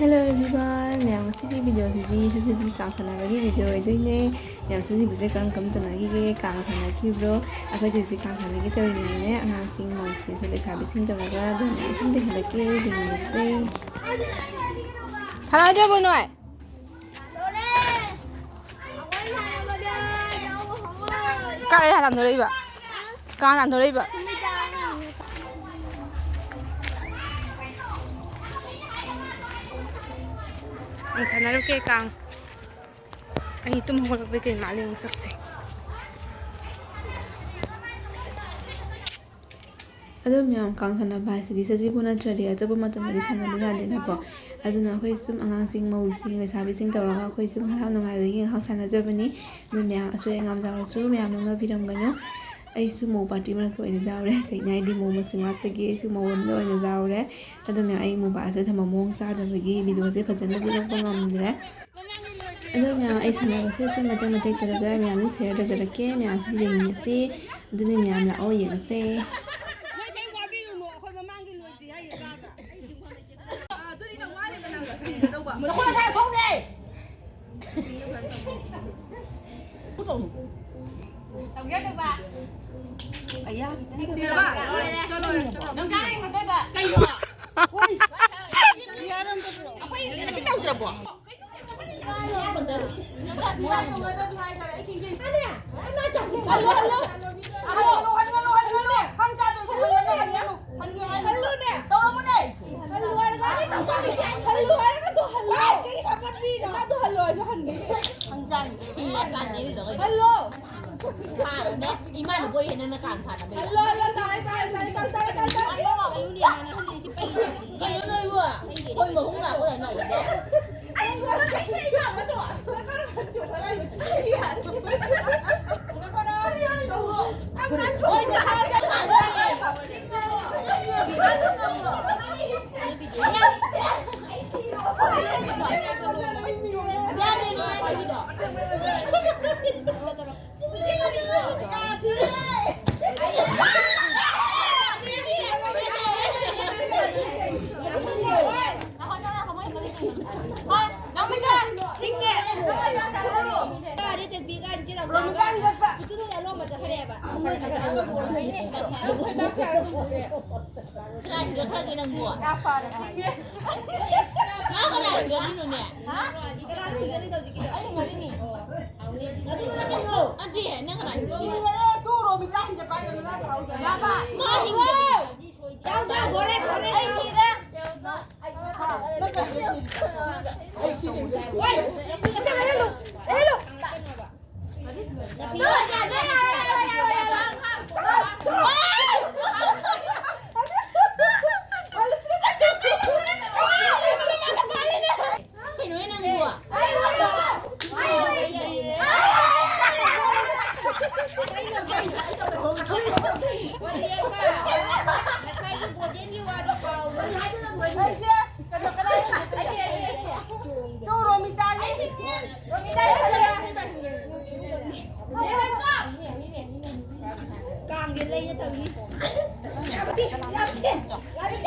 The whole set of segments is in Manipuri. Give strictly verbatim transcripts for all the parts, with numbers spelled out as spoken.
Hello everyone, ꯃꯌꯥꯝ, ꯉꯁꯤꯒꯤ video ꯁꯤꯗꯤ ꯁꯖꯤꯕꯨ ꯀꯥꯡ ꯁꯥꯟꯅꯕꯒꯤ video ꯑꯣꯏꯗꯣꯏꯅꯦ꯫ ꯃꯌꯥꯝ, ꯁꯖꯤꯕꯨꯁꯦ ꯀꯔꯝ ꯀꯔꯝ ꯇꯧꯅꯈꯤꯒꯦ, ꯀꯥꯡ ꯁꯥꯟꯅꯈꯤꯕ꯭ꯔꯣ? ꯑꯩꯈꯣꯏꯗꯤ ꯍꯧꯖꯤꯛ ꯀꯥꯡ ꯁꯥꯟꯅꯒꯦ ꯇꯧꯔꯤꯉꯩꯗꯅꯦ, ꯑꯉꯥꯡꯁꯤꯡ, ꯃꯧꯁꯤꯡ, ꯂꯩꯁꯥꯕꯤꯁꯤꯡ ꯇꯧꯔꯒ ꯑꯗꯨꯝ ꯃꯌꯥꯝ ꯁꯨꯝ ꯂꯩꯍꯜꯂꯛꯀꯦ, ꯌꯦꯡꯃꯤꯟꯅꯁꯦ꯫ ꯁꯥꯟꯅꯗ꯭ꯔꯕꯣ ꯅꯣꯏ? ꯀꯥꯏ ꯇꯥꯟꯊꯣꯔꯛꯏꯕ? ꯀꯥꯡ ꯇꯥꯟꯊꯣꯔꯛꯏꯕ? ꯑꯩ ꯁꯥꯟꯅꯔꯨꯀꯦ ꯀꯥꯡ꯫ ꯑꯩ ꯇꯨꯝ ꯍꯧꯒꯠꯂꯛꯄꯩ ꯀꯩ ꯃꯥꯜꯂꯤ ꯃꯁꯛꯁꯦ꯫ ꯑꯗꯣ ꯃꯌꯥꯝ, ꯀꯥꯡ ꯁꯥꯟꯅꯕ ꯍꯥꯏꯁꯤꯗꯤ ꯁꯖꯤꯕꯨ ꯅꯠꯇ꯭ꯔꯗꯤ ꯑꯇꯣꯞꯄ ꯃꯇꯝꯗꯗꯤ ꯁꯥꯟꯅꯕ ꯌꯥꯗꯦꯅꯀꯣ꯫ ꯑꯗꯨꯅ ꯑꯩꯈꯣꯏ ꯁꯨꯝ ꯑꯉꯥꯡꯁꯤꯡ, ꯃꯧꯁꯤꯡ, ꯂꯩꯁꯥꯕꯤꯁꯤꯡ ꯇꯧꯔꯒ ꯑꯩꯈꯣꯏ ꯁꯨꯝ ꯍꯔꯥꯎ ꯅꯨꯡꯉꯥꯏꯕꯒꯤ ꯉꯥꯏꯍꯥꯛ ꯁꯥꯟꯅꯖꯕꯅꯤ꯫ ꯑꯗꯣ ꯃꯌꯥꯝ, ꯑꯁꯣꯏ ꯑꯉꯥꯝ ꯌꯥꯎꯔꯁꯨ ꯃꯌꯥꯝ ꯂꯧꯅꯕꯤꯔꯝꯒꯅꯨ꯫ ꯑꯩꯁꯨ ꯃꯧ party ꯃꯔꯛꯇ ꯑꯣꯏꯅ ꯌꯥꯎꯔꯦ꯫ ꯀꯩꯅꯣ ꯍꯥꯏꯗꯤ, ꯃꯧ ꯃꯁꯤꯡ ꯋꯥꯠꯄꯒꯤ ꯑꯩꯁꯨ ꯃꯧ ꯑꯃꯗ ꯑꯣꯏꯅ ꯌꯥꯎꯔꯦ꯫ ꯑꯗꯣ ꯃꯌꯥꯝ, ꯑꯩ ꯃꯣꯕꯥꯏꯜꯁꯦ ꯊꯝꯕ ꯃꯑꯣꯡ ꯆꯥꯗꯕꯒꯤ videoꯁꯦ ꯐꯖꯅꯗꯤ ꯂꯧꯕ ꯉꯝꯗ꯭ꯔꯦ꯫ ꯑꯗꯣ ꯃꯌꯥꯝ, ꯑꯩ ꯁꯥꯟꯅꯕꯁꯦ ꯁꯨꯝ ꯃꯇꯦꯛ ꯃꯇꯦꯛ ꯇꯧꯔꯒ ꯃꯌꯥꯝ share ꯇꯧꯖꯔꯛꯀꯦ꯫ ꯃꯌꯥꯝ ꯁꯨꯝ ꯌꯦꯡꯃꯤꯟꯅꯁꯤ꯫ ꯑꯗꯨꯅ ꯃꯌꯥꯝ ꯂꯥꯛꯑꯣ, ꯌꯦꯡꯉꯁꯦ꯫ ꯅꯣꯏ ꯀꯩꯝ ꯋꯥꯕꯤꯔꯨꯅꯨ, ꯑꯩꯈꯣꯏ ꯃꯃꯥꯡꯒꯤ ꯂꯣꯏꯗ꯭ꯔꯤ ꯍꯥꯏꯌꯦ ꯀꯥꯒ꯫ ꯑꯥ, ꯑꯗꯨꯗꯤ ꯅꯪ ꯋꯥꯔꯤꯕ ꯅꯪ ꯁꯤꯟꯒꯗꯧꯕ꯫ ꯅꯈꯣꯡ ꯅꯁꯥ ꯊꯣꯛꯅꯦ! ꯇꯧꯖꯗꯕ꯫ ꯑꯌꯥ꯫ ꯆꯠꯂꯣ, ꯆꯠꯂꯣ꯫ ꯅꯪ ꯆꯥꯔꯤ ꯃꯇꯣꯏꯕ꯫ ꯀꯩꯅꯣ? ꯍꯣꯏ꯫ ꯑꯩꯈꯣꯏ ꯁꯤ ꯇꯧꯗ꯭ꯔꯕꯣ? ꯏꯃꯥꯟꯅꯕ ꯑꯣꯏ ꯍꯦꯟꯅ ꯀꯥꯡ ꯊꯥꯅꯕ꯫ ꯀꯩꯅꯣ ꯅꯣꯏꯕꯨ? ꯑꯩꯈꯣꯏ ꯃꯍꯨꯝ ꯂꯥꯛꯄꯗ ꯅꯛꯏꯗꯣ꯫ ꯅꯪ ꯃꯤꯇ ꯇꯤꯡꯉꯦ꯫ ꯀꯥꯗꯤ ꯇꯦꯛꯄꯤ ꯀꯥꯟ ꯆꯦ ꯔꯣꯃꯤꯇꯥ ꯍꯤꯡꯒꯠꯄ꯫ ꯎꯇꯨꯗꯨꯅ ꯂꯣꯡꯕ ꯆꯠꯈ꯭ꯔꯦꯕ꯫ ꯀꯅꯥ ꯍꯤꯡꯒꯠꯈ꯭ꯔꯒꯦ ꯅꯪꯕꯨ? ꯌꯥ ꯐꯔꯦ꯫ ꯃꯥ ꯀꯅꯥ ꯍꯤꯡꯒꯠꯂꯤꯅꯣꯅꯦ? ꯍꯥ? ꯀꯅꯥ ꯍꯤꯡꯒꯠꯂꯤꯅꯣ ꯍꯧꯖꯤꯛꯀꯤꯗꯣ? ꯑꯩ ꯍꯤꯡꯒꯠꯂꯤꯅꯤ꯫ ꯅꯠꯇꯦ, ꯅꯪ ꯀꯅꯥ ꯍꯤꯡꯒꯠꯂꯤꯅꯣ? ꯍꯤꯡꯒꯠꯂꯦ, ꯇꯨ ꯔꯣꯃꯤꯇꯥ ꯍꯤꯡꯒꯠꯄ ꯍꯥꯏꯗꯅ ꯅꯪ ꯇꯧꯍꯧꯗꯦ꯫ ꯃꯥ ꯍꯤꯡꯒꯠꯂꯤ꯫ ꯌꯥꯎꯗ, ꯍꯣꯔꯦꯟ, ꯍꯣꯔꯦꯟ꯫ ꯑꯩ ꯁꯤꯔꯦ꯫ ꯀꯩꯅꯣꯍꯦ ꯅꯪꯕꯨ? ꯀꯥꯡꯒꯤ ꯂꯩꯅ ꯇꯧꯔꯤ꯫ ꯌꯥꯕꯗꯤ, ꯌꯥꯕꯗꯤ, ꯌꯥꯕꯗꯤ꯫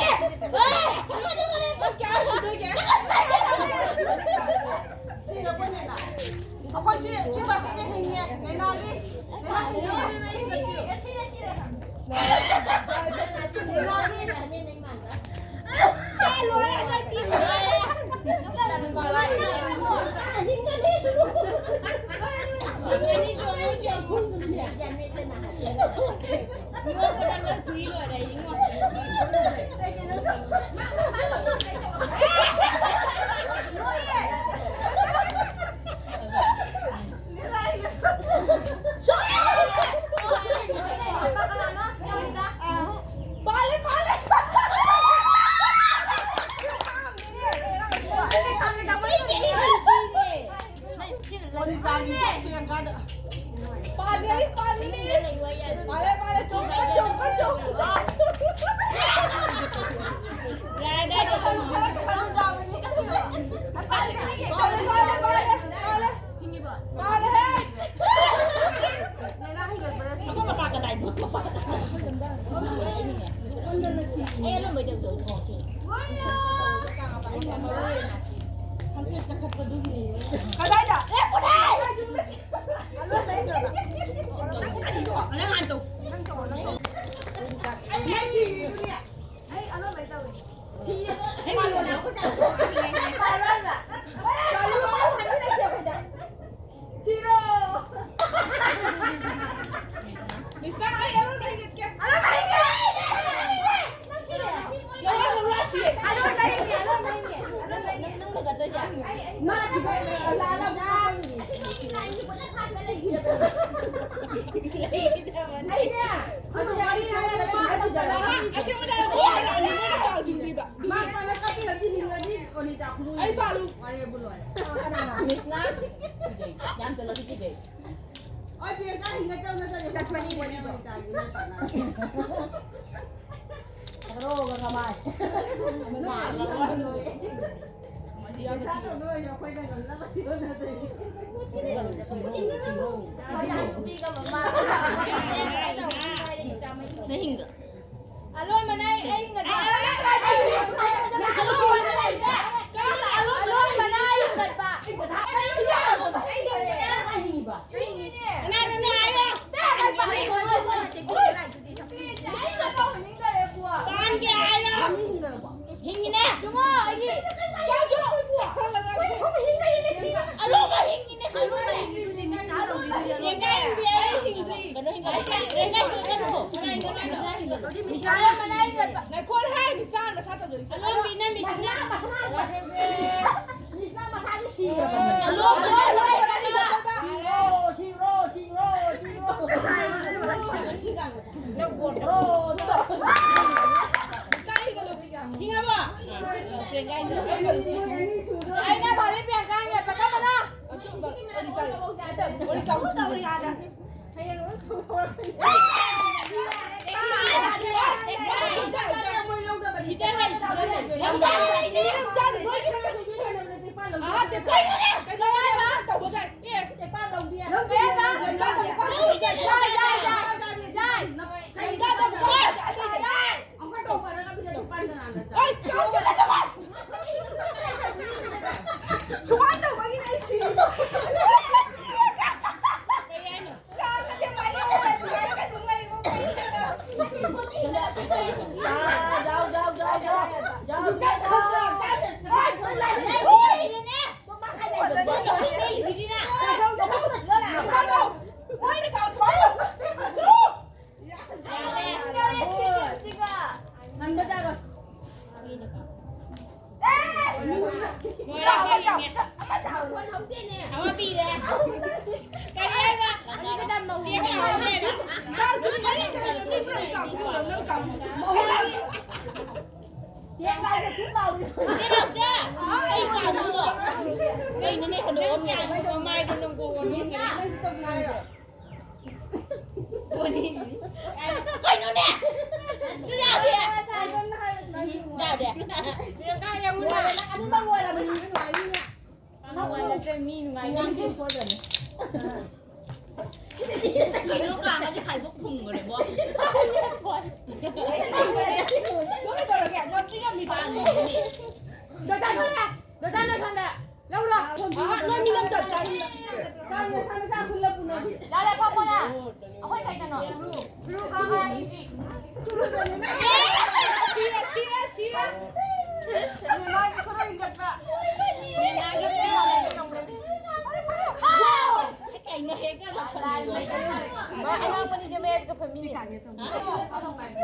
ꯁꯤꯔꯕꯣ ꯅꯦꯅꯥ? ꯑꯩꯈꯣꯏ ꯁꯤ, ꯁꯤ ꯄꯥꯔꯇꯤꯁꯦ ꯍꯤꯡꯉꯦ꯫ ꯅꯦꯅꯥꯒꯤ, ꯅꯦꯅꯥ ꯍꯤꯡꯉꯦ꯫ ꯅꯦꯅꯥꯒꯤ꯫ ꯀꯗꯥꯏꯗ? ꯑꯦ, ꯀꯗꯥꯏ? ꯑꯂꯣꯟ ꯂꯩꯇ꯭ꯔꯕ? ꯅꯪ ꯍꯥꯟꯅ ꯇꯧ꯫ ꯑꯩ, ꯑꯩ ꯁꯤꯔꯦ꯫ ꯑꯩ ꯑꯂꯣꯟ ꯂꯩꯇꯧꯔꯦ꯫ ꯁꯤꯔꯦ꯫ ꯑꯩ ꯑꯂꯣꯟ ꯂꯩꯇꯧꯔꯦ꯫ ꯁꯤꯔꯣ꯫ ꯃꯤꯁꯇꯔ, ꯑꯩ ꯑꯂꯣꯟ ꯂꯩꯔꯦ꯫ ꯑꯂꯣꯟ ꯂꯩꯔꯦ꯫ ꯅꯪ ꯁꯤꯔꯦ꯫ ꯅꯪ ꯂꯩꯔꯦ, ꯑꯂꯣꯟ ꯂꯩꯔꯦ꯫ ꯑꯂꯣꯟ ꯂꯩꯔꯦ꯫ ꯅꯪ ꯂꯩꯒꯗꯣꯏꯁꯦ꯫ ꯑꯩ, ꯑꯩ, ꯃꯥ ꯁꯤꯕ ꯂꯥꯜꯂꯕ꯫ ꯑꯩꯅꯦ꯫ ꯑꯗꯨ ꯋꯥꯔꯤ ꯍꯥꯏꯔꯒ ꯃꯥ ꯑꯗꯨ ꯖꯒꯥ ꯑꯁꯦꯡꯕꯗ ꯃꯥ ꯀꯃꯥꯏꯅ ꯀꯞꯄꯤꯔꯗꯤ ꯍꯤꯡꯉꯗꯤ ꯑꯣꯅꯤꯇꯥ ꯈꯨꯅꯨ ꯑꯩ ꯄꯥꯜꯂꯨ꯫ ꯋꯥꯔꯤꯕꯨ ꯂꯣꯏꯔꯦ꯫ ꯀꯅꯥꯅ? ꯃꯤꯁꯅ ꯀꯤꯖꯩ꯫ ꯌꯥꯝ ꯆꯠꯂꯁꯨ ꯀꯤꯖꯩ꯫ ꯍꯣꯏ, ꯄ꯭ꯔꯤꯌꯥꯡꯀꯥ ꯍꯤꯡꯒꯗꯧ ꯅꯠꯇ꯭ꯔꯗꯤ ꯆꯠꯄꯅꯤ ꯋꯥꯔꯤ ꯑꯣꯅꯤꯇꯥꯒꯤ ꯅꯣꯏ ꯄꯥꯜꯂꯨ꯫ ꯍꯦꯔꯣꯒ ꯀꯃꯥꯏ? ꯅꯣꯏ ꯄꯥꯜꯂꯨ꯫ ꯄꯩꯁꯥ ꯇꯧꯗꯣꯏ ꯑꯣꯏꯔꯁꯨ ꯑꯩꯈꯣꯏꯅ ꯉꯝꯅꯕ ꯄꯤꯕ ꯅꯠꯇ꯭ꯔꯗꯤ꯫ ꯃꯆꯥꯅꯨꯄꯤꯒ ꯃꯃꯥꯒ ꯅꯪ ꯍꯤꯡꯗ꯭ꯔꯣ? ꯑꯂꯣꯟꯕꯅ ꯑꯩ, ꯑꯩ ꯍꯤꯡꯒꯠꯄ꯫ ꯑꯂꯣꯟꯕꯅ ꯑꯩ ꯍꯤꯡꯒꯠꯄ꯫ ꯍꯤꯡꯉꯤꯅꯦ꯫ ꯀꯅꯥꯅꯣ ꯍꯥꯏꯔꯣ? ꯇꯥ ꯍꯤꯡꯒꯠꯄ꯫ ꯄꯥꯟꯒꯦ ꯍꯥꯏꯔꯣ? ꯍꯤꯡꯉꯤꯅꯦ꯫ ꯆꯨꯝꯃꯣ, ꯑꯩꯗꯤ꯫ ꯑꯂꯣꯟꯕ ꯍꯤꯡꯉꯤꯅꯦ, ꯀꯩꯅꯣꯅꯦ꯫ ꯂꯦꯡꯒꯥꯏ ꯍꯤꯡꯗ꯭ꯔꯤ꯫ ꯀꯩꯅꯣ ꯍꯤꯡꯒꯠꯂꯦ꯫ ꯂꯦꯡꯒꯥꯏ ꯍꯤꯡꯒꯠꯂꯦ꯫ ꯉꯥꯏꯈꯣꯍꯦ, ꯃꯤꯁꯥ ꯃꯁꯥ ꯇꯧꯖꯔꯤꯁꯦ꯫ ꯑꯂꯣꯟꯕꯤꯅ ꯃꯤꯁꯅ꯫ ꯃꯁꯥ, ꯃꯁꯥ, ꯃꯁꯥ꯫ ꯃꯤꯁꯅ ꯃꯁꯥꯒꯤ ꯁꯤꯔꯕꯅꯦ꯫ ꯑꯂꯣꯟꯕ ꯂꯣꯏ ꯂꯣꯏ ꯂꯣꯏ꯫ ꯁꯤꯔꯣ, ꯁꯤꯔꯣ, ꯁꯤꯔꯣ, ꯁꯤꯔꯣ꯫ ꯍꯤꯡꯉꯕꯣ? ꯑꯩꯅ ꯚꯥꯕꯤ ꯄ꯭ꯔꯤꯌꯥꯡꯀꯥ ꯌꯦꯡꯕ ꯆꯠꯄꯗ꯫ ꯂꯣꯏꯔꯦ, ꯑꯃ ꯆꯥꯎ, ꯑꯩꯈꯣꯏ ꯌꯦꯡꯉꯦ꯫ ꯆꯥꯎ, ꯑꯃ ꯆꯥꯎ꯫ ꯑꯃ ꯄꯤꯔꯦ꯫ ꯀꯔꯤ ꯍꯥꯏꯕ? ꯆꯦ ꯆꯥꯎ ꯍꯥꯏꯔꯣ꯫ ꯅꯪ ꯊꯨꯝ ꯃꯔꯤ ꯆꯥꯏꯔꯣ, ꯃꯤ ꯄꯨꯂꯞ ꯀꯥꯝꯃꯣ, ꯅꯪ ꯀꯥꯝꯃꯣ꯫ ꯃꯍꯣꯏ꯫ ꯆꯦ ꯂꯥꯎꯗꯦ꯫ ꯑꯩ ꯀꯥꯝꯕꯗꯣ꯫ ꯀꯩꯅꯣꯅꯦ, ꯍꯟꯗꯣꯛꯑꯣꯅꯦ꯫ ꯅꯪ ꯀꯥꯝꯕꯗꯣ ꯃꯥꯏꯗꯣ ꯅꯪ ꯀꯣꯛ ꯑꯣꯟꯍꯟꯒꯅꯤ꯫ ꯅꯪꯁꯨ ꯇꯧꯕꯤꯌꯨ ꯍꯥꯏꯔꯣ? ꯀꯩꯅꯣꯅꯦ? ꯁꯤ ꯌꯥꯗꯦ꯫ ꯌꯥꯗꯦ꯫ ꯅꯨꯡꯉꯥꯏꯅ ꯆꯠ-, ꯃꯤ ꯅꯨꯡꯉꯥꯏꯅ ꯀꯩꯅꯣ ꯀꯥꯡꯒꯁꯦ ꯈꯥꯏꯕꯣꯛ ꯐꯨꯝꯈ꯭ꯔꯦꯕꯣ꯫ ꯗꯣꯛꯇꯔ ꯊꯣꯛꯂꯛꯑꯦ꯫ ꯗꯣꯛꯇꯔꯅ ꯁꯣꯝꯗ꯫ ꯂꯧꯔꯣ꯫ ꯊꯣꯝꯕꯤꯒ ꯅꯣꯏ ꯃꯤ ꯅꯪ ꯆꯞ ꯆꯥꯔꯤ꯫ ꯀꯥꯡ ꯃꯆꯥ ꯃꯆꯥ ꯈꯨꯜꯂ ꯄꯨꯅꯕꯤ꯫ ꯌꯥꯔꯦ, ꯐꯝꯃꯣꯅ꯫ ꯑꯩꯈꯣꯏ ꯀꯩꯗꯅꯣ? ꯈꯨꯔꯨ, ꯈꯨꯔꯨ ꯀꯥꯡ ꯍꯥꯏ꯫ ꯁꯤꯔꯦ, ꯁꯤꯔꯦ, ꯁꯤꯔꯦ꯫ ꯃꯥꯒꯤ ꯈꯨꯔꯨ ꯍꯤꯡꯒꯠꯄ꯫ ꯀꯩꯅꯣ ꯍꯦꯛꯇ ꯂꯥꯛꯀꯅꯤꯕꯣ꯫ ꯑꯉꯥꯡꯕꯅꯤꯁꯦ ꯃꯌꯥꯏꯗ ꯐꯝꯃꯤꯅꯦ꯫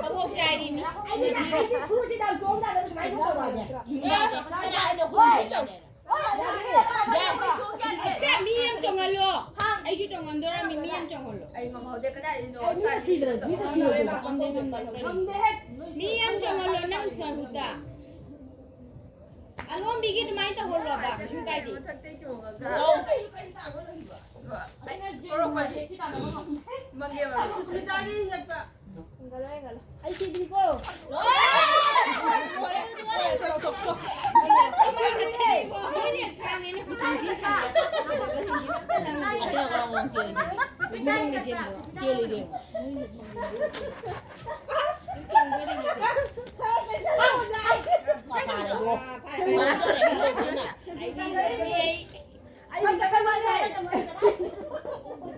ꯁꯪꯒꯣꯝ ꯆꯥꯏꯔꯤꯅꯤ꯫ ꯑꯩꯗꯤ ꯈꯨꯔꯨꯁꯤ ꯌꯥꯝ ꯆꯣꯡ ꯌꯥꯗꯕ ꯁꯨꯃꯥꯏꯅ ꯇꯧꯔꯒꯦ꯫ ꯌꯥꯗꯦ꯫ ꯀꯅꯥ ꯑꯩꯅ ꯍꯨꯟꯗꯣꯏꯅꯣꯅꯦ? ꯌꯥꯗꯦ꯫ ꯃꯤ ꯑꯃ ꯆꯣꯡꯍꯜꯂꯣ꯫ ꯑꯩꯁꯨ ꯇꯣꯡꯉꯝꯗꯣꯔꯝꯃꯤ, ꯃꯤ ꯑꯃ ꯆꯣꯡꯍꯜꯂꯣ꯫ ꯑꯩ ꯉꯝꯍꯧꯗꯦ, ꯀꯗꯥꯏꯗꯩꯅꯣ? ꯑꯩ ꯃꯤꯅ ꯁꯤꯗ꯭ꯔꯗꯤ, ꯃꯤꯅ ꯁꯤꯗ꯭ꯔꯗꯤ꯫ ꯉꯝꯗꯦꯍꯦ꯫ ꯃꯤ ꯑꯃ ꯆꯣꯡꯍꯜꯂꯣ, ꯅꯪ ꯃꯍꯨꯠꯇ꯫ ꯑꯂꯣꯝꯕꯤꯒꯤ ꯑꯗꯨꯃꯥꯏꯅ ꯇꯧꯍꯜꯂꯣꯕ, ꯀꯩꯁꯨ ꯀꯥꯏꯗꯦ꯫ ꯃꯊꯛꯇꯩ ꯆꯣꯡꯉꯒ꯫ ꯑꯩ ꯀꯣꯔꯣꯛ ꯄꯥꯏꯕꯤ꯫ ꯃꯪꯒꯦ, ꯃꯪꯒꯦ꯫ ꯁꯨꯁꯃꯤꯇꯥꯒꯤ ꯍꯦꯛꯇ꯫ ꯍꯤꯡꯒꯠꯂꯣ, ꯍꯤꯡꯒꯠꯂꯣ꯫ ꯑꯩ ꯁꯤꯗ꯭ꯔꯤꯀꯣ꯫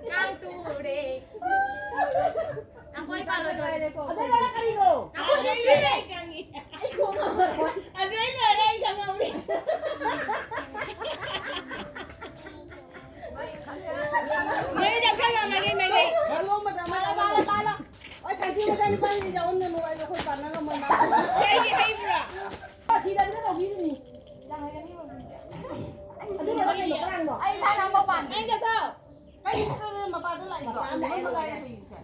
ꯀꯥꯡ ꯇꯨꯔꯦ꯫ ꯑꯩꯈꯣꯏ ꯄꯥꯜꯂꯣꯏꯗꯧꯔꯦ꯫ ꯑꯗꯨ ꯂꯣꯏꯔ ꯀꯔꯤꯅꯣ? ꯑꯩꯈꯣꯏ ꯂꯣꯏꯔꯦ꯫ ꯑꯩ ꯈꯪꯉꯤ꯫ ꯑꯩ ꯈꯣꯡ ꯉꯝꯃꯔꯣꯏ꯫ ꯑꯗꯨ ꯑꯩ ꯂꯣꯏꯔꯦ, ꯑꯩ ꯈꯪꯍꯧꯔꯦ꯫ ꯅꯣꯏ ꯆꯥꯛꯁꯪ ꯂꯥꯛꯅꯔꯦ, ꯃꯩ ꯂꯩ꯫ ꯃꯥꯜꯂꯣ, ꯃꯥꯜꯂꯣ, ꯃꯥꯜꯂꯣ, ꯃꯥꯜꯂꯣ꯫ ꯑꯩ ꯁꯥꯟꯇꯤ ꯃꯆꯥ ꯅꯨꯄꯥꯅꯤ ꯌꯥꯎꯍꯟꯒꯅꯨ, ꯑꯩ ꯑꯩꯈꯣꯏ ꯄꯥꯟꯅ ꯉꯝꯃꯣꯏ ꯃꯥ꯫ ꯀꯩꯒꯤ ꯍꯩꯕ꯭ꯔꯥ? ꯁꯤꯗꯕꯤꯗ ꯇꯧꯕꯤꯔꯤꯅꯤ꯫ ꯃꯄꯥꯗ ꯂꯥꯛꯏꯕꯣ?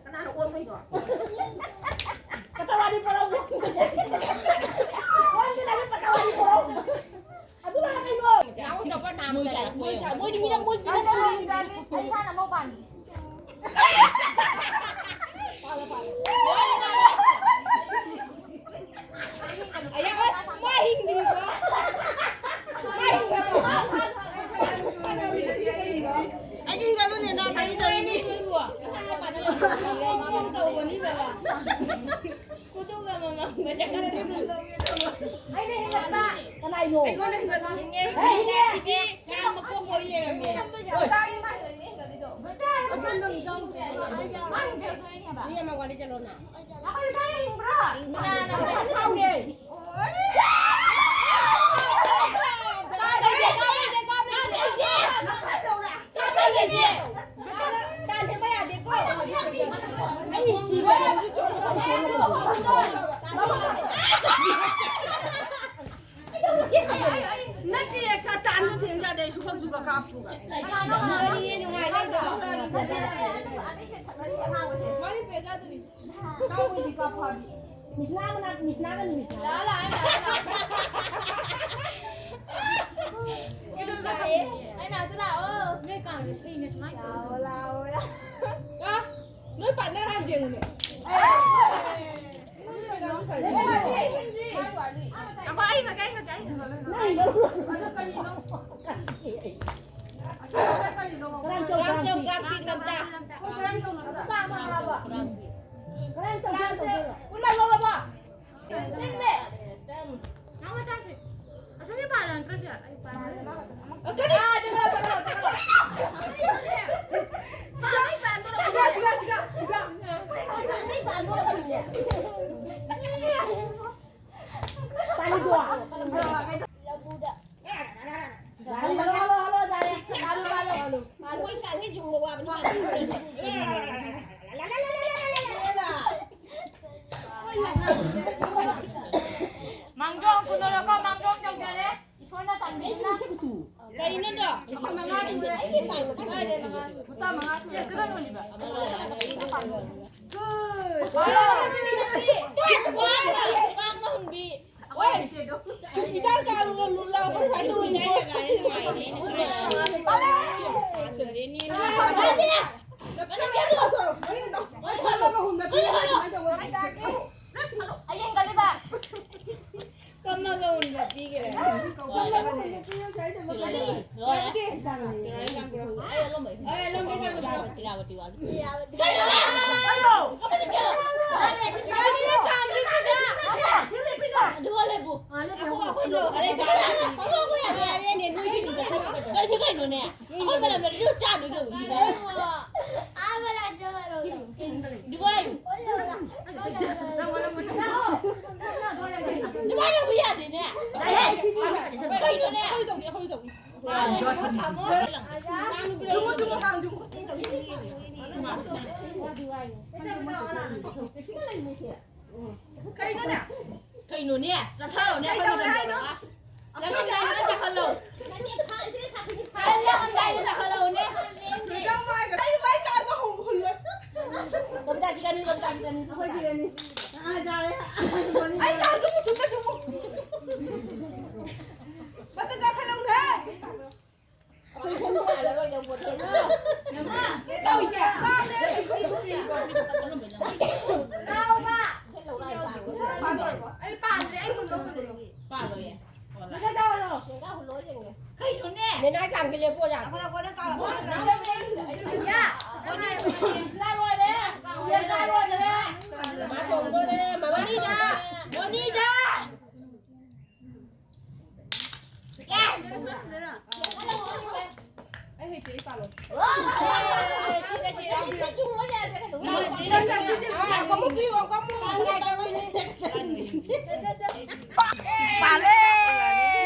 ꯀꯅꯥꯅ ꯑꯣꯟꯗꯣꯏꯅꯣ? ꯄꯇꯋꯥꯔꯤ ꯄꯣꯔꯛꯎ꯫ ꯑꯣꯟꯒꯗꯕ ꯄꯇꯋꯥꯔꯤ ꯄꯣꯔꯛꯎ꯫ ꯑꯗꯨ ꯂꯥꯛꯑ ꯀꯩꯅꯣ? ꯃꯣꯏ ꯆꯥꯔꯛꯄ ꯃꯣꯏ ꯆꯥ-, ꯃꯣꯏꯗꯤ ꯃꯤꯅ, ꯃꯣꯏ ꯃꯤꯅ ꯑꯩ ꯏꯁꯥꯅ ꯑꯃꯨꯛ ꯄꯥꯝꯃꯤ꯫ ꯑꯌꯥ, ꯃꯥ ꯍꯤꯡꯗ꯭ꯔꯤꯕꯣ? ꯃꯥ ꯍꯤꯡꯗ꯭ꯔꯤꯕꯣ? ꯑꯩꯁꯨ ꯍꯤꯡꯒꯠꯂꯨꯅꯦ, ꯅꯪ ꯐꯥꯒꯤ ꯇꯧꯔꯤꯅꯤ꯫ ꯇꯧꯕꯅꯤ ꯕꯕꯥ꯫ ꯈꯨꯗꯣꯜꯒ ꯃꯃꯥꯡꯒ ꯆꯠꯀꯗꯕ꯫ ꯑꯩꯅ ꯍꯦꯟꯒꯠꯄ꯫ ꯀꯅꯥꯏꯅꯣ? ꯑꯩꯉꯣꯟꯗ ꯍꯦꯟꯒꯠꯄ꯫ ꯍꯦ, ꯍꯦ꯫ ꯁꯤꯗꯤ ꯌꯥꯝ ꯃꯀꯣꯛ ꯑꯣꯏ ꯂꯩꯔꯝꯃꯦ꯫ ꯃꯥ ꯍꯦꯟꯒꯠꯂꯤꯗꯣ꯫ ꯃꯤ ꯑꯃ ꯋꯥꯔꯤ ꯆꯠꯂꯣꯅ꯫ ꯑꯩꯈꯣꯏ ꯀꯥꯏꯗ ꯍꯤꯡꯕ꯭ꯔꯥ? ꯀꯅꯥꯅ ꯍꯤꯡꯕ꯭ꯔꯥ? ꯀꯥꯏꯗ ꯍꯤꯡꯕ꯭ꯔꯥ? ꯀꯥꯏꯗ ꯍꯤꯡꯕ꯭ꯔꯥ? ꯅꯠꯇꯦ, ꯀꯇꯥꯟꯗꯣ ꯊꯦꯡꯖꯥꯗꯦ, ꯑꯩꯁꯨ ꯈꯪꯗ꯭ꯔꯤꯕ ꯀꯥꯞꯄꯨꯒ꯫ ꯃꯔꯤ ꯄꯦꯖꯥꯗꯨꯅꯤ꯫ ꯀꯥꯞꯄꯣꯏꯗꯤ ꯀꯥꯞꯄꯣ ꯍꯥꯏꯕꯅꯤ꯫ ꯃꯤꯁꯅꯥ ꯃꯅꯥꯛ, ꯃꯤꯁꯅꯥꯒꯅꯤ, ꯃꯤꯁꯅꯥ꯫ ꯂꯥꯛꯑꯣ, ꯂꯥꯛꯑꯣ, ꯑꯩ ꯃꯅꯥꯛꯇ ꯂꯥꯛꯑꯣ꯫ ꯑꯩ ꯃꯅꯥꯛꯇ ꯂꯥꯛꯑꯣ꯫ ꯅꯣꯏ ꯀꯥꯡꯁꯦ ꯐꯩꯅ ꯁꯨꯃꯥꯏꯅ ꯇꯧꯋꯦ꯫ ꯂꯥꯛꯑꯣ, ꯂꯥꯛꯑꯣ꯫ ꯑ, ꯅꯣꯏ ꯄꯥꯔꯠꯅꯔ ꯍꯥꯟꯅ ꯌꯦꯡꯉꯨꯅꯦ꯫ ꯑꯃ ꯑꯩ ꯃꯀꯩ, ꯃꯀꯩ꯫ ꯅꯪ ꯂꯧꯔꯣ꯫ ꯀꯔꯥꯡ ꯆꯧ, ꯀꯔꯥꯡ ꯆꯧ, ꯀꯔꯥꯡ ꯄꯤꯛ꯫ ꯀꯔꯥꯡ ꯄꯤꯛ ꯂꯝꯇꯥ꯫ ꯅꯨꯄꯥ ꯑꯃ ꯉꯥꯎꯕ꯫ ꯀꯔꯥꯡ ꯆꯧ, ꯀꯔꯥꯡ ꯆꯧ꯫ ꯄꯨꯟꯅ ꯂꯧꯔꯕꯣ? ꯇꯤꯟꯅꯦ꯫ ꯅꯪ ꯃꯆꯥꯁꯦ꯫ ꯑꯁꯣꯝꯒꯤ ꯄꯥꯜꯂ ꯅꯠꯇ꯭ꯔꯣ ꯁꯤ? ꯑꯩ ꯄꯥꯜꯂꯦ꯫ ꯑ, ꯀꯔꯤ? ꯑꯥ, ꯆꯠꯈ꯭ꯔꯣ, ꯆꯠꯈ꯭ꯔꯣ, ꯆꯠꯈ꯭ꯔꯣ꯫ ꯁꯤꯒ, ꯁꯤꯒ, ꯁꯤꯒ, ꯁꯤꯒ꯫ ꯄꯥꯜꯂꯤꯗꯣ꯫ ꯂꯝꯕꯨꯗ꯫ ꯍꯜꯂꯣ, ꯍꯜꯂꯣ, ꯍꯜꯂꯣ, ꯌꯥꯔꯦ꯫ Hello, hello, hello. ꯃꯣꯏ ꯀꯥꯡꯒꯩ ꯌꯨꯡꯕ ꯋꯥꯕꯅꯤ ꯃꯥꯗꯤ꯫ ꯃꯥꯡꯖꯧ ꯀꯨꯟꯗꯣꯔꯛꯀꯣ, ꯃꯥꯡꯖꯧ ꯇꯧꯖꯔꯦ꯫ ꯏꯁꯣꯔꯅ ꯇꯝꯕꯤꯔꯤ꯫ ꯀꯩꯅꯣꯗꯣ? ꯑꯩꯈꯣꯏ ꯃꯉꯥ ꯁꯨꯔꯦ꯫ ꯀꯗꯥꯏꯗꯩ ꯃꯉꯥ ꯁꯨꯔꯦ? ꯃꯉꯥ ꯁꯨꯔꯦ꯫ ꯀꯗꯥꯏ ꯌꯣꯜꯂꯤꯕ? ꯁꯨꯄꯤꯇꯥꯔ ꯀꯥꯔꯨꯔꯣ, ꯂꯨꯜꯂꯥꯎ, ꯄꯩꯁꯥ ꯇꯧꯔꯤꯅꯦ꯫ ꯀꯝꯃꯒ ꯍꯨꯟꯕ ꯄꯤꯒꯦ꯫ ꯂꯣꯏꯔꯦ꯫ ꯑꯩ ꯑꯂꯣꯝꯕꯩ ꯏꯔꯥꯕꯇꯤ ꯋꯥꯠꯂꯤ꯫ ꯀꯩꯅꯣ? ꯑꯗꯨꯒ ꯂꯦꯞꯄꯨ꯫ ꯀꯩꯁꯨ ꯀꯩꯅꯣꯅꯦ? ꯑꯩꯈꯣꯏ ꯃꯅꯝꯗ ꯔꯤꯜꯁ ꯆꯥꯗꯣꯏ ꯇꯧꯕꯅꯤꯗ꯫ ꯑꯗꯨꯒ ꯂꯩꯌꯨ꯫ ꯑꯗꯨꯃꯥꯏꯅ ꯇꯧꯕ ꯌꯥꯗꯦꯅꯦ꯫ ꯀꯩꯅꯣꯅꯦ? ꯊꯨꯝꯃꯣ, ꯊꯨꯝꯃꯣ, ꯀꯥꯡ ꯊꯨꯝꯃꯣ꯫ ꯀꯩꯅꯣꯅꯦ? ꯀꯩꯅꯣꯅꯦ? ꯆꯠꯊꯔꯣꯅꯦ, ꯀꯩꯗꯧꯔꯦ ꯍꯥꯏꯅꯣ? ꯆꯠꯂꯝꯗꯥꯏꯗ ꯆꯠꯍꯜꯂꯣ꯫ ꯆꯠꯂꯝꯗꯥꯏꯗ ꯆꯠꯍꯜꯂꯣꯅꯦ꯫ ꯕꯕꯤꯇꯥ, ꯁꯤ ꯀꯅꯤ, ꯕꯕꯤꯇꯥ, ꯁꯤ ꯀꯅꯤ꯫ ꯑꯩꯈꯣꯏ ꯁꯤꯔꯅꯤ꯫ ꯑꯥ, ꯌꯥꯔꯦ꯫ ꯑꯩ ꯀꯥꯡ ꯊꯨꯝꯃꯣ, ꯊꯨꯝꯃꯣ, ꯊꯨꯝꯃꯣ꯫ ꯃꯊꯛ ꯀꯥꯈꯠꯂꯛꯎꯅꯦ꯫ ꯑꯩꯈꯣꯏ ꯁꯣꯝꯗ ꯌꯥꯔꯔꯣꯏꯗꯧꯕ ꯄꯣꯠ ꯆꯩ꯫ ꯇꯧꯏꯁꯦ꯫ ꯑꯩ ꯄꯥꯗ꯭ꯔꯦ, ꯑꯩ ꯍꯨꯟꯕ ꯍꯨꯟꯗ꯭ꯔꯤ꯫ ꯄꯥꯔꯣꯏꯌꯦ꯫ ꯃꯊꯛ ꯇꯧꯍꯜꯂꯣ꯫ ꯀꯩꯅꯣꯅꯦ? ꯅꯦꯅꯥꯏ ꯀꯥꯡꯁꯤ ꯂꯦꯞꯄꯣ ꯌꯥ꯫ ꯌꯥ꯫ ꯃꯣꯅꯤꯗ꯫ ꯃꯣꯅꯤꯗ꯫ ꯑꯩ ꯍꯩꯇꯦ, ꯑꯩ ꯄꯥꯜꯂꯣ꯫ ꯄꯥꯜꯂꯦ꯫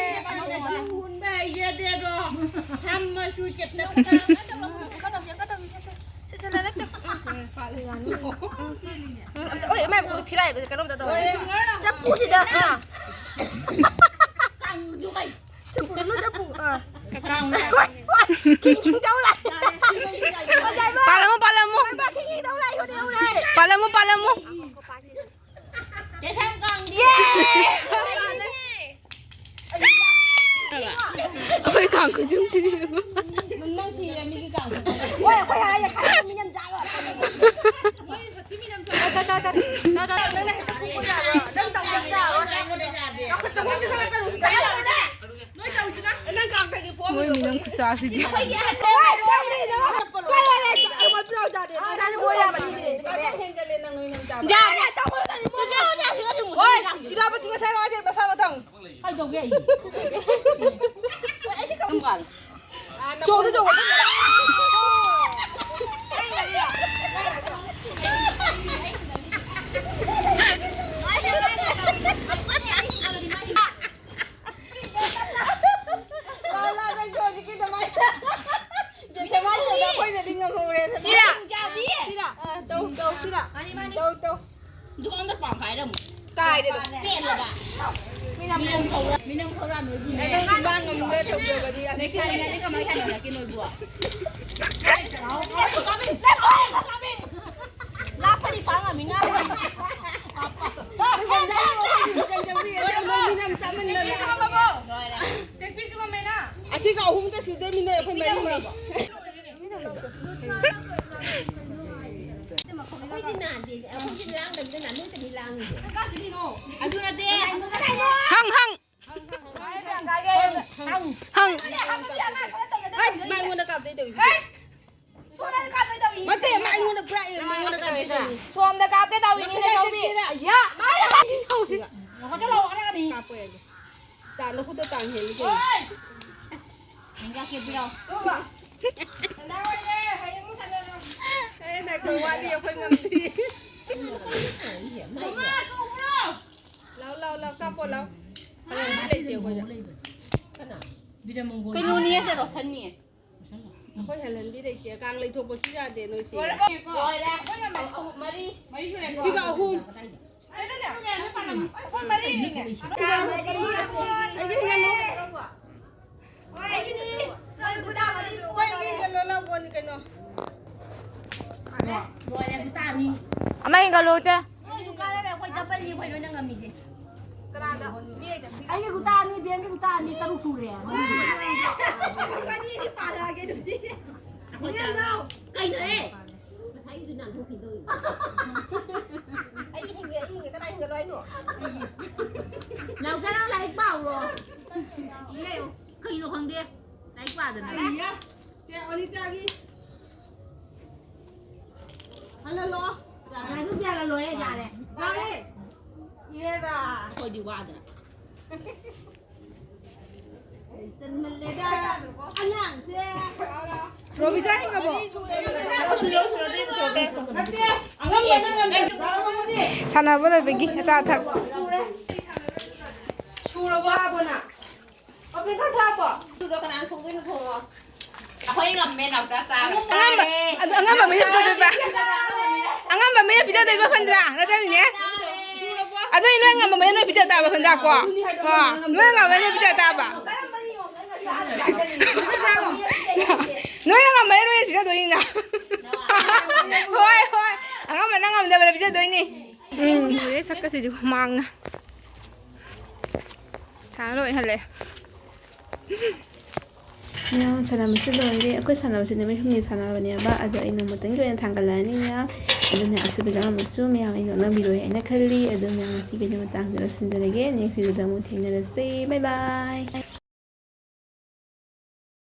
ꯍꯨꯟꯕ ꯍꯩꯖꯗꯦꯗꯣ꯫ ꯊꯝꯃꯁꯨ ꯆꯦꯞꯅ ꯁꯦ, ꯁꯦ, ꯂꯥꯏꯔꯤꯛꯇ꯫ ꯎꯝ, ꯑꯝꯇ, ꯑꯣꯏ, ꯏꯃꯥꯏ, ꯃꯈꯣꯡ ꯊꯤꯔꯥꯏꯕꯁꯦ ꯀꯩꯅꯣꯝꯇ ꯇꯧꯔꯦ꯫ ꯆꯐꯨꯁꯤꯗ, ꯑꯥ꯫ ꯀꯥꯡꯗꯨ ꯀꯩ? ꯆꯠꯄꯨꯔꯣ, ꯅꯣꯏ ꯆꯠꯄꯨ꯫ ꯑꯥ꯫ ꯀꯀꯥꯡꯅ꯫ ꯍꯣꯏ, ꯍꯣꯏ꯫ ꯈꯤꯡ ꯈꯤꯡ ꯇꯧ ꯂꯥꯛꯑꯦ꯫ ꯐꯖꯩꯕ꯫ ꯄꯥꯜꯂꯝꯃꯨ, ꯄꯥꯜꯂꯝꯃꯨ꯫ ꯈꯤꯡ ꯈꯤꯡ ꯇꯧ ꯂꯥꯛꯑꯦ, ꯍꯣꯔꯦꯟ ꯍꯣꯔꯦꯟ꯫ ꯄꯥꯜꯂꯝꯃꯨ, ꯄꯥꯜꯂꯝꯃꯨ꯫ ꯆꯦ ꯁꯝ ꯀꯥꯡꯗꯤ꯫ ꯌꯦ! ꯑꯩꯈꯣꯏ ꯀꯥꯡ ꯈꯨꯟꯖꯨꯝꯁꯤꯗꯤ꯫ ꯅꯪ ꯁꯤꯔꯦ, ꯃꯤꯒꯤ ꯀꯥꯡ ꯈꯨꯟꯖꯨꯝ꯫ ꯍꯣꯏ, ꯑꯩꯈꯣꯏ ꯍꯥꯏꯌꯦ, ꯈꯥꯏꯗꯣꯛꯑ ꯃꯤꯅꯝ ꯆꯥꯔꯣ꯫ ꯃꯣꯏ ꯁꯥꯊꯤ ꯃꯤꯅꯝ ꯆꯥꯔꯣ꯫ ꯇꯥ, ꯇꯥ, ꯇꯥ, ꯇꯥ꯫ ꯅꯪ ꯅ ꯍꯦꯛꯇ ꯈꯨꯝꯃꯨ ꯌꯥꯕ꯭ꯔꯣ? ꯅꯪ ꯇꯧꯗꯕ ꯌꯥꯕ꯭ꯔꯣ? ꯅꯪ ꯈꯨꯠꯇ ꯈꯨꯠꯇ ꯈꯔ ꯀꯩꯅꯣꯝ ꯇꯧ꯫ ꯅꯣꯏ ꯇꯧꯁꯤꯅ꯫ ꯅꯪ ꯀꯥꯡ ꯐꯩꯒꯤ ꯄꯣꯝꯃꯤꯔꯣ? ꯃꯣꯏ ꯃꯤꯅꯝ ꯈꯨꯆꯥꯁꯤꯗꯤ꯫ ꯍꯣꯏ, ꯇꯧꯔꯦ, ꯅꯪ꯫ ꯀꯣꯏ ꯂꯣꯏꯔꯦ꯫ ꯑꯩ ꯃꯣꯏ ꯄꯨꯔꯥꯎ ꯇꯥꯗꯦ꯫ ꯑꯥ, ꯇꯥꯗꯦ, ꯃꯣꯏ ꯌꯥꯕ ꯅꯠꯇꯦ꯫ ꯀꯥꯡ ꯍꯦꯟꯖꯜꯂꯦ ꯅꯪ ꯅꯣꯏ ꯅꯝ ꯆꯥꯕ꯫ ꯌꯥꯔꯦ, ꯇꯧ, ꯇꯧ, ꯇꯧ꯫ ꯍꯣꯏ, ꯏꯔꯥꯕꯇꯤ ꯉꯁꯥꯏ ꯋꯥꯁꯦ ꯃꯁꯥ ꯃꯊꯪ꯫ ꯀꯩꯗꯧꯒꯦ ꯑꯩ? ꯍꯣꯏ, ꯑꯩꯁꯨ ꯀꯝ ꯀꯥꯟ? ꯆꯣꯡꯗ ꯆꯣꯡꯉꯣ꯫ ꯂꯥ, ꯂꯥ, ꯅꯪꯁꯨ ꯍꯧꯖꯤꯛꯀꯤ ꯑꯗꯨꯃꯥꯏꯅ꯫ ꯌꯦꯟ ꯁꯦ ꯃꯥꯏ ꯇꯧꯗ ꯑꯩꯈꯣꯏꯅꯗꯤ ꯉꯝꯍꯧꯔꯦ꯫ ꯁꯤꯔꯥ? ꯁꯤꯔꯥ? ꯑꯥ, ꯇꯧ, ꯇꯧ, ꯁꯤꯔꯥ? ꯃꯥꯅꯤ, ꯃꯥꯅꯤ꯫ ꯇꯧ, ꯇꯧ꯫ ꯗꯨꯀꯥꯟꯗ ꯄꯥꯝ ꯈꯥꯏꯔꯝꯃꯨ꯫ ꯀꯥꯏꯗꯅꯣ? ꯄꯦꯜꯂꯕ꯫ ꯃꯤꯅꯝ ꯈꯧꯔꯥ-, ꯃꯤꯅꯝ ꯈꯧꯔꯥ ꯅꯣꯏꯕꯨꯅꯦ꯫ ꯅꯪ ꯈꯨꯕꯥꯡ ꯑꯃꯒ ꯇꯧꯖꯕꯗꯤ ꯌꯥꯝ ꯂꯩꯁꯥꯔꯤꯉꯩꯗ ꯀꯃꯥꯏ ꯁꯥꯟꯅꯔꯛꯀꯦ ꯅꯣꯏꯕꯨ? ꯂꯥꯞꯄꯗꯤ ꯄꯥꯡꯉꯝꯃꯤ ꯉꯥ꯫ ꯃꯤꯅꯝ ꯆꯥꯃꯟꯗꯅ꯫ ꯂꯣꯏꯔꯦ꯫ ꯇꯦꯛꯄꯤꯁꯨ ꯉꯝꯃꯦꯅ꯫ ꯑꯁꯤꯒ ꯑꯍꯨꯝꯗ ꯁꯨꯗꯣꯏꯃꯤꯅꯦ ꯑꯩꯈꯣꯏ ꯃꯔꯤꯅꯦ꯫ ꯑꯩꯈꯣꯏꯗꯤ ꯅꯥꯗꯦ, ꯑꯩꯈꯣꯏꯗꯤ ꯂꯥꯡꯗꯕꯤꯗ ꯅꯥ-, ꯅꯣꯏꯗꯗꯤ ꯂꯥꯡꯉꯤꯁꯦ꯫ ꯑꯗꯨ ꯅꯠꯇꯦ꯫ ꯍꯪ, ꯍꯪ꯫ ꯍꯪ꯫ ꯍꯩ, ꯃꯥ ꯑꯩꯉꯣꯟꯗ ꯀꯥꯞꯇꯣꯏ ꯇꯧꯔꯤꯁꯦ꯫ ꯅꯠꯇꯦ, ꯃꯥ ꯑꯩꯉꯣꯟꯗ ꯄꯨꯔꯥ ꯑꯦꯝꯅꯦ, ꯑꯩꯉꯣꯟꯗ ꯀꯥꯞꯇꯣꯏ ꯇꯧꯔꯤꯁꯦ꯫ ꯁꯣꯝꯗ ꯀꯥꯞꯀꯦ ꯇꯧꯔꯤꯅꯤ, ꯅꯆꯧꯕꯤ꯫ ꯑꯌꯥ! ꯀꯥꯞꯄꯣ ꯌꯥꯗꯦ꯫ ꯇꯥ, ꯅꯈꯨꯠꯇꯣ ꯇꯥꯡ ꯍꯦꯜꯂꯤ ꯀꯩꯅꯣ꯫ ꯍꯤꯡꯒꯥ ꯀꯦꯕꯤꯔꯣ꯫ ꯑꯦ, ꯅꯥꯏꯈꯣ, ꯋꯥꯠꯂꯤ, ꯑꯩꯈꯣꯏ ꯉꯝꯗ꯭ꯔꯤ꯫ ꯂꯥꯎ, ꯂꯥꯎ, ꯂꯥꯎ, ꯀꯥꯞꯄꯣ, ꯂꯥꯎ꯫ ꯍꯌꯦꯡꯗꯤ ꯂꯩꯇꯦ ꯑꯩꯈꯣꯏꯗ꯫ ꯀꯩꯅꯣꯅꯤ, ꯁꯦ ꯔꯣꯁꯟꯅꯤ꯫ ꯑꯩꯈꯣꯏ ꯍꯦꯜꯍꯟꯕꯤ ꯂꯩꯇꯦ꯫ ꯀꯥꯡ ꯂꯩꯊꯣꯛꯄꯁꯨ ꯌꯥꯗꯦ ꯅꯣꯏꯁꯦ꯫ ꯂꯣꯏꯔꯦ꯫ ꯑꯩꯈꯣꯏ ꯉꯝꯃꯦ꯫ ꯑꯍꯨꯝ, ꯃꯔꯤ꯫ ꯁꯤꯒ ꯑꯍꯨꯝ꯫ ꯑꯩꯈꯣꯏ ꯃꯔꯤꯅꯦ꯫ ꯑꯩꯗꯤ ꯍꯦꯜꯍꯜꯂꯣ꯫ ꯑꯃ ꯍꯦꯟꯒꯠꯂꯣ, ꯆꯦ꯫ ꯅꯣꯏꯁꯨ ꯀꯥꯟꯅꯔꯦ, ꯑꯩꯈꯣꯏ ꯗꯕꯜꯅꯤ ꯑꯩꯈꯣꯏ ꯂꯣꯏꯅ ꯉꯝꯃꯤꯁꯦ꯫ ꯀꯅꯥꯗ? ꯃꯤ ꯑꯩꯒ ꯑꯩꯒꯤ ꯒꯨꯇꯥ ꯑꯅꯤ, ꯕꯦꯝꯒꯤ ꯒꯨꯇꯥ ꯑꯅꯤ, ꯇꯔꯨꯛ ꯁꯨꯔꯦ꯫ ꯑꯅꯤ ꯑꯅꯤ ꯄꯥꯔꯛꯑꯒꯦ ꯑꯗꯨꯗꯤ꯫ ꯑꯩꯈꯣꯏ ꯀꯥꯟꯅꯔꯦ꯫ ꯀꯩꯅꯣꯍꯦ? ꯉꯁꯥꯏꯒꯤꯗꯨ ꯅꯥꯟꯊꯣꯛꯈꯤꯗꯧꯔꯤꯕ꯫ ꯑꯩ ꯍꯤꯡꯉꯦ, ꯑꯩ ꯍꯤꯡꯉꯦ, ꯀꯅꯥ ꯍꯤꯡꯒꯠꯂꯣ ꯍꯥꯏꯅꯣ? ꯅꯥꯎꯆꯥ, ꯅꯪ ꯂꯥꯏꯔꯤꯛ ꯄꯥꯎꯔꯣ꯫ ꯂꯩꯌꯨ꯫ ꯀꯩꯅꯣ ꯈꯪꯗꯦ꯫ ꯂꯥꯏꯔꯤꯛ ꯄꯥꯗꯅ꯫ ꯑꯩꯌꯥ, ꯆꯦ ꯑꯣꯅꯤꯇꯥꯒꯤ꯫ ꯍꯜꯍꯜꯂꯣ꯫ ꯌꯥꯔꯦ꯫ ꯑꯗꯨꯝ ꯌꯥꯔ ꯂꯣꯏꯔꯦ, ꯌꯥꯔꯦ꯫ ꯌꯥꯔꯦ꯫ ꯏꯔꯦꯗ꯫ ꯑꯩꯈꯣꯏꯗꯤ ꯋꯥꯗꯅ꯫ ꯆꯟꯃꯜꯂꯦꯗ꯫ ꯑꯉꯥꯡꯁꯦ꯫ ꯔꯣꯕꯤꯇꯥ ꯍꯤꯡꯉꯕꯣ? ꯁꯨꯔꯣ, ꯁꯨꯔꯣ, ꯑꯗꯨꯗꯤ ꯄꯨꯊꯣꯛꯀꯦ꯫ ꯅꯠꯇꯦ, ꯑꯉꯝꯕꯅ ꯉꯝꯃꯦ꯫ ꯁꯥꯟꯅꯕ ꯂꯣꯏꯕꯒꯤ ꯑꯆꯥ ꯑꯊꯛ꯫ ꯁꯨꯔꯕꯣ ꯍꯥꯏꯕꯣ ꯅꯪ? ꯑꯣ, ꯄꯦꯄꯔ ꯊꯥꯕꯣ? ꯁꯨꯔꯣ, ꯀꯅꯥꯅ ꯊꯣꯡꯗꯣꯏꯅꯣ ꯊꯣꯡꯉꯣ꯫ ꯑꯩꯈꯣꯏ ꯉꯝꯃꯦ, ꯅꯥꯎꯆꯥ ꯆꯥꯔꯣ꯫ ꯑꯉꯝꯕ, ꯑꯗꯨ ꯑꯉꯝꯕ ꯃꯤꯅ ꯄꯤꯖꯗꯣꯏꯕ꯫ ꯑꯉꯝꯕ ꯃꯤꯅ ꯄꯤꯖꯗꯣꯏꯕ, ꯐꯟꯗ꯭ꯔꯥ? ꯅꯠꯇ꯭ꯔꯅꯤꯅꯦ? ꯑꯗꯨꯗꯤ ꯅꯣꯏ ꯉꯝꯕ ꯃꯤꯅ ꯅꯣꯏ ꯄꯤꯖ ꯇꯥꯕ, ꯐꯟꯗ꯭ꯔꯥ, ꯀꯣ? ꯑꯥ, ꯅꯣꯏ ꯉꯝꯕ ꯃꯤꯅ ꯄꯤꯖ ꯇꯥꯕ꯫ ꯅꯣꯏꯅ ꯉꯝꯕꯅ ꯅꯣꯏꯅ ꯄꯤꯖꯗꯣꯏꯅꯤꯅ꯫ ꯍꯣꯏ, ꯍꯣꯏ꯫ ꯑꯉꯝꯕꯅ ꯉꯝꯗꯕꯗ ꯄꯤꯖꯗꯣꯏꯅꯤ꯫ ꯎꯝ, ꯂꯣꯏꯔꯦ ꯁꯛꯀꯁꯤꯗꯤ ꯍꯨꯃꯥꯡꯅ꯫ ꯁꯥꯟꯅ ꯂꯣꯏꯍꯜꯂꯦ꯫ ꯃꯌꯥꯝ ꯁꯥꯟꯅꯕꯁꯨ ꯂꯣꯏꯔꯦ꯫ ꯑꯩꯈꯣꯏ ꯁꯥꯟꯅꯕꯁꯦ ꯅꯨꯃꯤꯠ ꯍꯨꯝꯅꯤ ꯁꯥꯟꯅꯕꯅꯦꯕ꯫ ꯑꯗꯣ ꯑꯩ ꯅꯣꯡꯃꯇꯪꯒꯤ ꯑꯣꯏꯅ ꯊꯥꯡꯒꯠꯂꯛꯑꯅꯤꯅ꯫ ꯑꯗꯨ ꯃꯌꯥꯝ ꯑꯁꯣꯏꯕ ꯌꯥꯎꯔꯝꯃꯁꯨ ꯃꯌꯥꯝ ꯑꯩ ꯅꯣꯛꯅꯕꯤꯔꯣꯏ ꯍꯥꯏꯅ ꯈꯜꯂꯤ꯫ ꯑꯗꯨ ꯃꯌꯥꯝ ꯉꯁꯤꯒꯤꯗꯤ ꯃꯇꯥꯡꯗ ꯂꯣꯏꯁꯤꯟꯖꯔꯒꯦ꯫ Next video ꯗ ꯑꯃꯨꯛ ꯊꯦꯡꯅꯔꯁꯤ꯫ Bye bye꯫